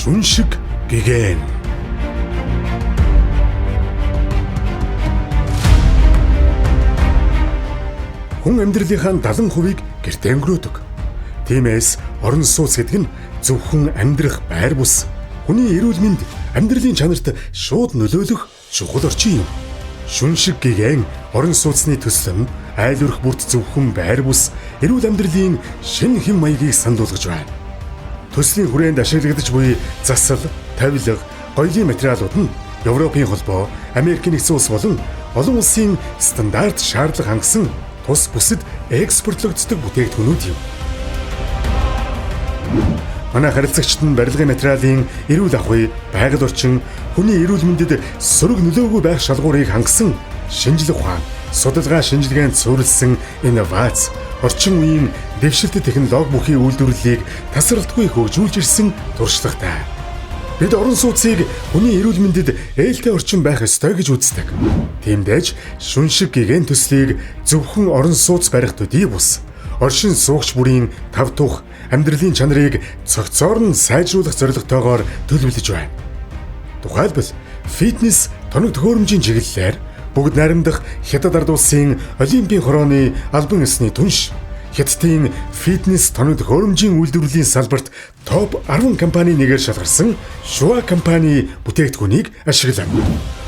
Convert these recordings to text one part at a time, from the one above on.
Шүншиг гигэн. Хүн амьдралынхаа 70%-ийг гэртээ өнгөрөөдөг. Тиймээс орон сууц гэдэг нь зөвхөн амьдрах байр бус хүний эрүүл мэнд, амьдралын чанарт шууд нөлөөлөх чухал орчин юм. Шүншиг гигэн орон сууцны төсөл нь айл өрх бүрт зөвхөн байр бус эрүүл амьдралын шинэ хэм маягийг санал болгож байна. Төслийн хүрээнд ашиглагдаж буй засал, тавилга, гоёлын материалууд нь Европын холбоо, Америкийн нэгдсэн улс болон олон улсын стандарт шаардлага хангасан тус бүсэд экспортлогддог бүтээгдэхүүнүүд юм. Манай харилцагчид нь барилгын материалын эрүүл ахуй, байгаль орчин, хүний эрүүл мэндэд сөрөг нөлөөгүй байх шалгуурыг хангасан шинжлэх ухаан, судалгаа шинжилгээнд суурилсан инновац, орчин үеийн дэвшилтэт технологи бүхий үйлдвэрлэлийг тасралтгүй хөгжүүлж ирсэн туршлагатай. Бид орон сууцыг хүний эрүүл мэндэд ээлтэй орчин байх ёстой гэж үздэг. Тиймдээж шүншиг гигэн төслийг зөвхөн орон сууц барих төдий бус оршин суугч бүрийн тав тух амьдралын чанарыг цогцоор нь сайжруулах зорилготойгоор төлөвлөж байна. Тухайлбал фитнес тоног төхөөрөмжийн чиглэлээр бүгд найрамдах Хятад ард улсын Олимпийн хорооны албан ёсны түнш, Хятадын фитнес тоног төхөөрөмжийн үйлдвэрлэлийн салбарт топ 10 компани нэгээр шалгарсан Шуа компани бүтээгдэхүүнийг ашиглав.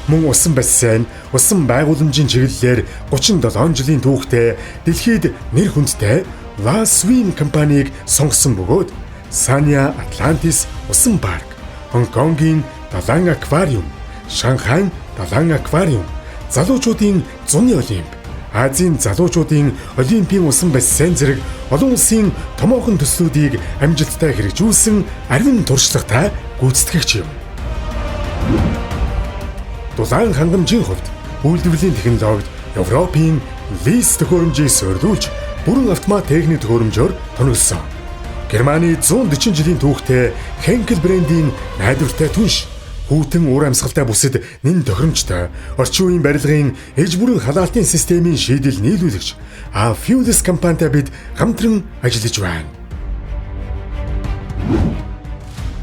Мөн усан бассейн, усан байгууламжийн чиглэлээр 37 жилийн түүхтэй дэлхийд нэр хүндтэй La Swim компанийг сонгосон бөгөөд Sanya Atlantis усан парк, Хонконгийн Далайн аквариум, Шанхайн Далайн аквариум, залуучуудын зуны олимп, Азийн залуучуудын олимпийн усан бассейн зэрэг олон улсын томоохон төслүүдийг амжилттай хэрэгжүүлсэн аривын туршлагатай гүйцэтгэгч юм. Дулаан хангамжийн хувьд үйлдвэрлэлийн технологид Европын Лис төхөөрөмжийг суйрлуулж бүрэн автомат техник төхөөрөмжөөр тоноглосон. Германы 140 жилийн түүхтэй Henkel брендийн найдвартай түнш, хүйтэн уур амьсгалтай бүсэд нэн тохиромжтой орчин үеийн барилгын ээж бүрэн халаалтын системийн шийдэл нийлүүлэгч Fuelis компанитай бид хамтран ажиллаж байна.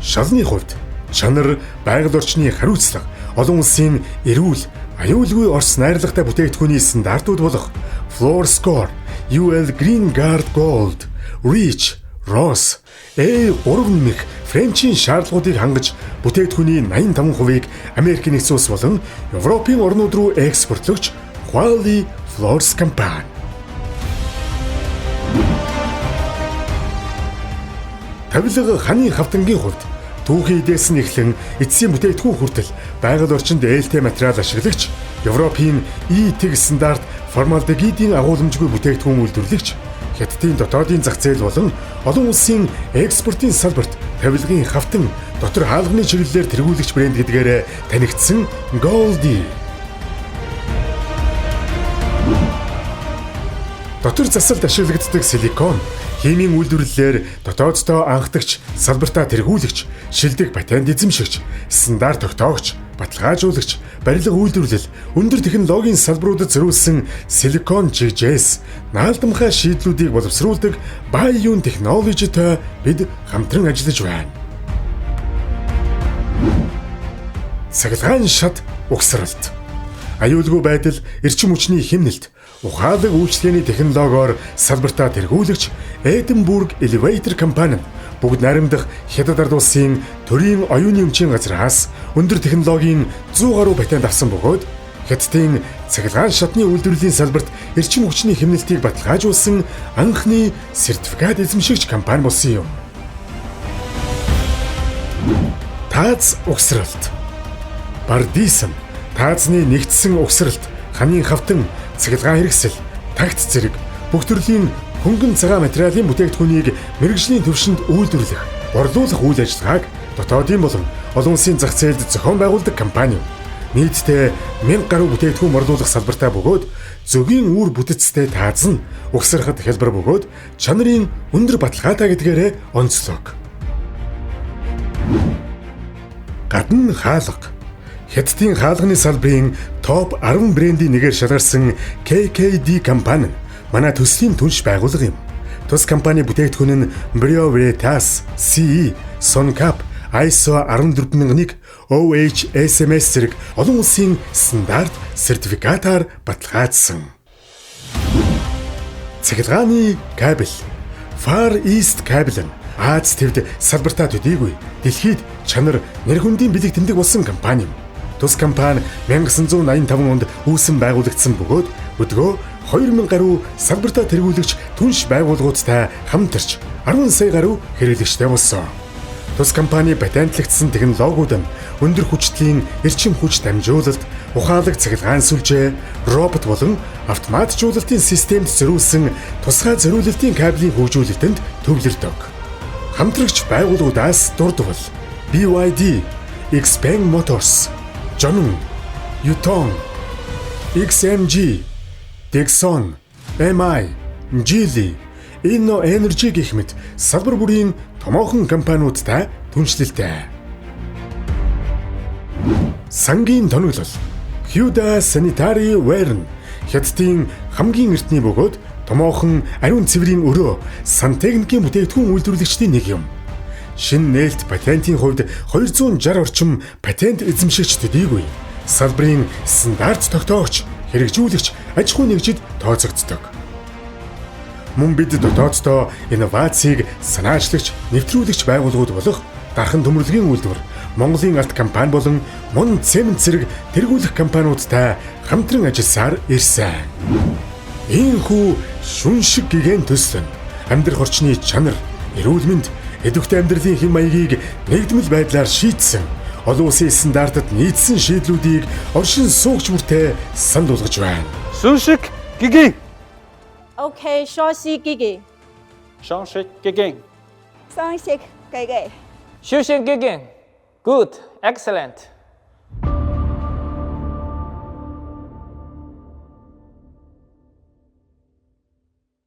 Шалны хувьд чанар, байгаль орчны хариуцлага, олон улсын эрүүл, аюулгүй орс найрлагатай бүтээгдэхүүний стандартууд болох Floor Score, UL Green Guard Gold, REACH, ROS, A3 нэмэх Френчийн шаардлагуудыг хангаж бүтээгдэхүүний 85%-ийг Америкийн нэгдсэн улс болон Европын орнууд руу экспортлогч Quali Floors компани. Тавилга ханы хавтангийн хувьд түүхийн эдээс нь эхлэн эцсийн бүтээгдэхүүн хүртэл байгаль орчинд ээлтэй материал ашиглагч Европын E-тэг стандарт формальдегидийн агуулмжгүй бүтээгдэхүүн үйлдвэрлэгч Хятадын дотоодын зах зээл болон олон улсын экспортын салбарт тавилгын хавтан дотор хаалганы чиглэлээр тэргүүлэгч брэнд гэдгээр танигдсан Goldie. Дотор засалд ашиглагддаг силикон, химийн үйлдвэрлэлээр дотооддоо анхдагч, салбартаа тэргүүлэгч, шилдэг патент эзэмшигч, стандарт тогтоогч, баталгаажуулагч, барилга үйлдвэрлэл, өндөр технологийн салбаруудад зориулсан силикон чигжээс наалдамхай шийдлүүдийг боловсруулдаг Baiyun Technology-тай бид хамтран ажиллаж байна. Цахилгаан шат угсралт. Аюулгүй байдал, эрчим хүчний хэмнэлт, ухаалаг үйлчилгээний технологиор салбартаа тэргүүлэгч Edinburgh Elevator компани бүгд найрамдах Хятад ард улсын төрийн оюуны өмчийн газраас өндөр технологийн 100 гаруй патент авсан бөгөөд Хятадын цахилгаан шатны үйлдвэрлэлийн салбарт эрчим хүчний хэмнэлтийг баталгаажуулсан анхны сертификат эзэмшигч компани болсон юм. Тааз угсралт. Бардисан таазны нэгдсэн угсралт, ханын хавтан, цахилгаан хэрэгсэл, тагт зэрэг бүх төрлийн хөнгөн цагаан материалын бүтээгдэхүүнийг мэргэжлийн түвшинд үйлдвэрлэх, борлуулах үйл ажиллагааг дотоодын болон олон улсын зах зээлд зохион байгуулдаг компани юм. Нийтдээ 1000 гаруй бүтээгдэхүүн борлуулах салбартай бөгөөд зөгийн үр бүтэцтэй тааз нь угсрахад хялбар бөгөөд чанарын өндөр баталгаатай гэдгээрээ онцлог. Гадна хаалга. Хятадын хаалганы салбарын топ 10 брендийн нэгээр шалгарсан KKD компани манай төслийн түнш байгууллага юм. Тус компани бүтээгдэхүүн нь Brio Veritas, CE, Soncap, ISO 14001, OHSMS зэрэг олон улсын стандарт сертификатаар баталгаажсан. Цахилгааны кабель. Far East Cable нь Ази тивд салбартаа төдийгүй дэлхийд чанар, нэр хүндийн бэлэг тэмдэг болсон компани юм. Тус компани 1985 онд үүсэн байгуулагдсан бөгөөд өдгөө 2000 гаруй салбартаа тэргүүлэгч түнш байгууллагуудтай хамтарч 10 сая гаруй хэрэглэгчтэй болсон. Тус компани патентлагдсан технологиуд нь өндөр хүчтэлийн эрчим хүч дамжуулалт, ухаалаг цахилгаан сүлжээ, робот болон автоматжуулалтын системд зориулсан тусгай зориулалтын кабелийн хөгжүүлэлтэнд төвлөрдөг. Хамтрагч байгууллагуудаас дурдвал BYD, Xpeng Motors, Jonan, Yutong, XMG, Dixon, MI, Geely, Inno Energy гэх мэт салбар бүрийн томоохон компаниудтай түншлэлтэй. Сангийн тоноглол. Huda Sanitary Ware нь Хятадын хамгийн эртний бөгөөд томоохон ариун цэврийн өрөө сантехникийн бүтээгдэхүүн үйлдвэрлэгчдийн нэг юм. Шинэ нээлт патентын хувьд 260 орчим патент эзэмшигч төдийгүй салбарын стандарт тогтоогч, хэрэгжүүлэгч аж ахуйн нэгжид тооцогддог. Мөн бид дотооддоо инновацийг санаачлагч, нэвтрүүлэгч байгууллагууд болох Дархан төмөрлөгийн үйлдвэр, Монголын алт компани болон Мон цемент зэрэг тэргүүлэх компаниудтай хамтран ажилласаар ирсэн. Ийхүү шүншиг гэгээн төсөл нь амьдрах орчны чанар, эрүүл мэнд, идэвхтэй амьдралын хэв маягийг нэгдмэл байдлаар шийдсэн олон улсын стандартад нийцсэн шийдлүүдийг оршин суугч бүртээ санал болгож байна. Шүншиг гэгээн. Okay, 雙喜 гэгээн. Шүншиг гэгээн. 雙喜гэгээн. шүншиг гэгээн. Good, excellent.